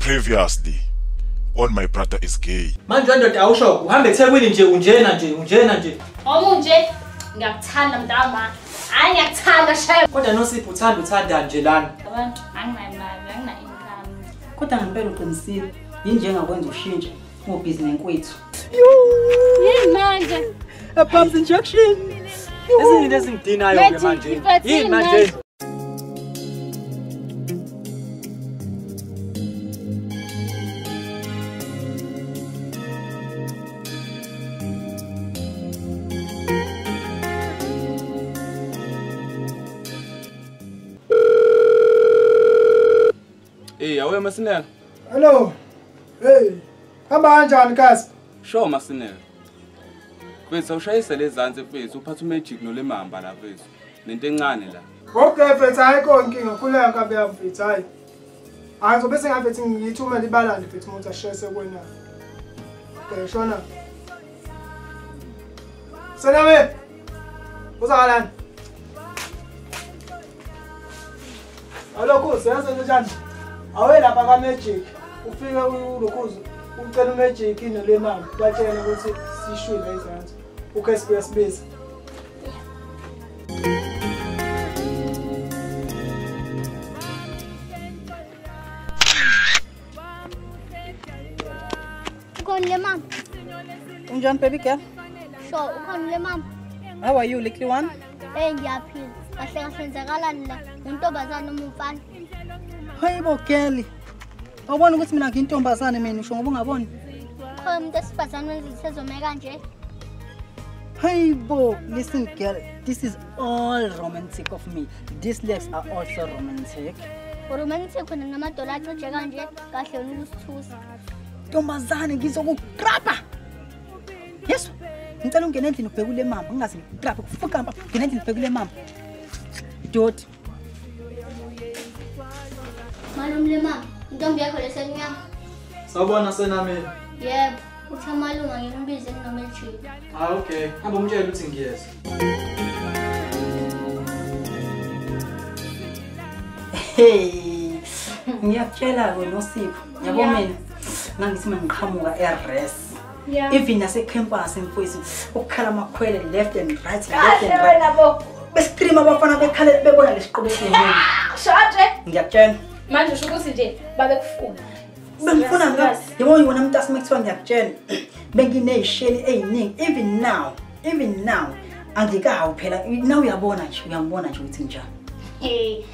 Previously on My Brother Is Gay. Manje ndoda awusho uhambe eThekwini nje unjena nje unjena nje. Omunje ngiyakuthanda mntama. Hayi ngiyakuthanda shame. Kodwa Nosipho uthanda uthanda nje lana. Abantu anginamali angina income. Kodwa ngempela uqinisile yini engakwenza ushintshe ubhizi nenkwethu. Yini manje? A pump injection. Izinto ezingidinayo ke manje. Yini manje? Hey, awe Masinela. Hello. Hey. Hamba kanjani kasi? Sure Masinela. Mfethu awushayise lezansi mfethu uphatha uMagic noLemamba la mfethu. Nento encane la. Okay mfethu ayikho inkinga khuleka nkabi yami mfethu hayi. Hayi ngizobe sengafethi ngiyithumela ibalandi mfethu umuntu ashayise kuwena. Okay shona. Sename. Uzakalani? Hello kuze yazi njani? Awe lapha ka Magic ufike ulokhuzo ucela uMagic noLemamba batshela ukuthi sishwile izansi uKSB yasibiza. Ukhona le mama. Unjani baby girl? Sure, ukhona le mama. How are you little one? Eh ngiyaphila. Kahle kahle nzakalani la? Untombazana noma umfana? Hayibo girl. Awubona ukuthi mina ngiyintombazane mina usho ngoba ungaboni? Khona umuntu esifazane wenza isezome kanje. Hayibo, listen girl, this is all romantic of me. These legs are also romantic. Romantic khona ngamadola acije kanje kahle ukusithusa. Ntombazane ngizokugrabha. Yesu, ngicela ungene endlini ubheke ule mama, ngingaze ngigrabhe kufuka mama, ngene endlini ubheke ule mama. Doti. Malume le mama, intombi yakho lesenyama. Sawubona senameni. Yebo, uthi amalunga ngimbize nginoMagic. Ah okay, hamba umtshele ukuthi ngiyeza. Hey, ngiyakutshela ke Nosipho. Yabo mina ngangithi mangiqhamuka eRes. Even nase campus mfowethu ukukhala amakhwele left and right left and right. Bescream abafana bekhala bebona lesiqobekeni. Shanje. Ngiyakutshela. Manje usho ukuthi nje babekufuna. Bengifuna ngapha. Yebo wena mntasi mekuthiwa ngiyakutshela. Benginezisheli eziningi even now angikahawu phela. Now uyabona nje, uyangibona nje ukuthi njani. Hey.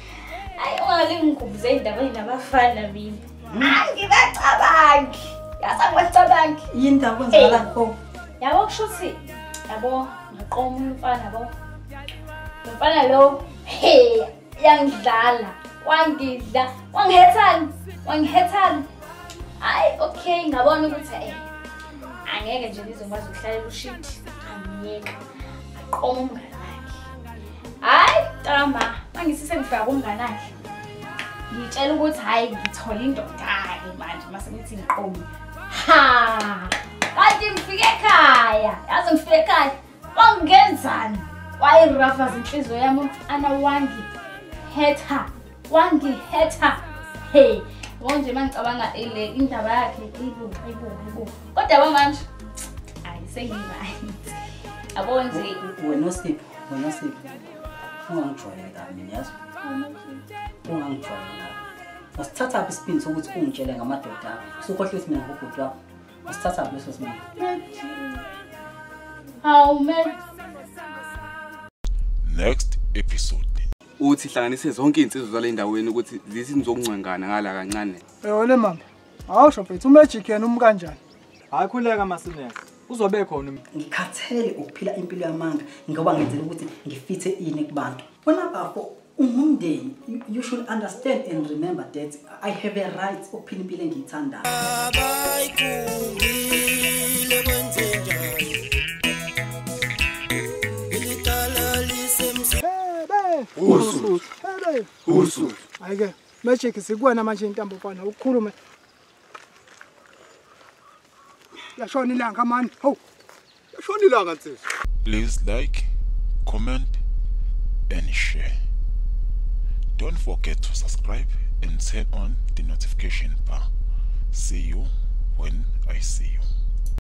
Ayi ungalingi ngikhumbuze indaba enabafana mina. Angibacabangi. Yazi angibacabangi. Yini indaba kwenzakalani pho? Yabo kusho ukuthi yabo ngaqoma umfana yabo. Umfana lo hey yangidlala. Wangidla, wangihethani, wangihethani. Hayi okay ngabona ukuthi angeke nje ngizokwazi ukuhlalela ushit. Angiyeka. Aqoma umngane wakhe. Hayi tama, mangisise ngifika kumngane wakhe. Ngitshela ukuthi hayi ngithola indoda-ke manje mase ngithi ngiqome. Ha! Kanti ngifike ekhaya. Yazi ngifike ekhaya. Wangenzani? Wayirafaza inhliziyo yami umfana wangihetha. Wangihetha. Hey, wonje mangicabanga ile indaba yakhe ibu. Kodwa manje hayi sengi-right. Yabo nje wena Nosipho, ungangijwayela mina yazi. Ungangijwayela. Wasithatha phi isipindi sokuthi ungitshele ngamadoda akho? Usukhohlwe ukuthi mina ngubhuti wakho. Wasithatha phi leso sibindi? Hawu man. Next episode. Uthi hlanganise zonke izinsizwa zale ndaweni ukuthi zithi nizokungcengana ngala kancane. Wena mama, awusho mfethu uMagic yena umkanjani? Hayi khuleka Masinela. Uzobe khona. Ngikhathele ukuphila impilo yamanga ngoba ngenzela ukuthi ngifithe ini kubantu. Wena bafo ungumndeni, you should understand and remember that I have a right ukuphila impilo engiyithandayo. Usu. Usu. Hayi ke Magic sikuwena manje intambo mfana ukukhuluma. Yashona ilanga mani. Hawu. Yashona ilanga nsizwa. Please like, comment and share. Don't forget to subscribe and turn on the notification bar. See you when I see you.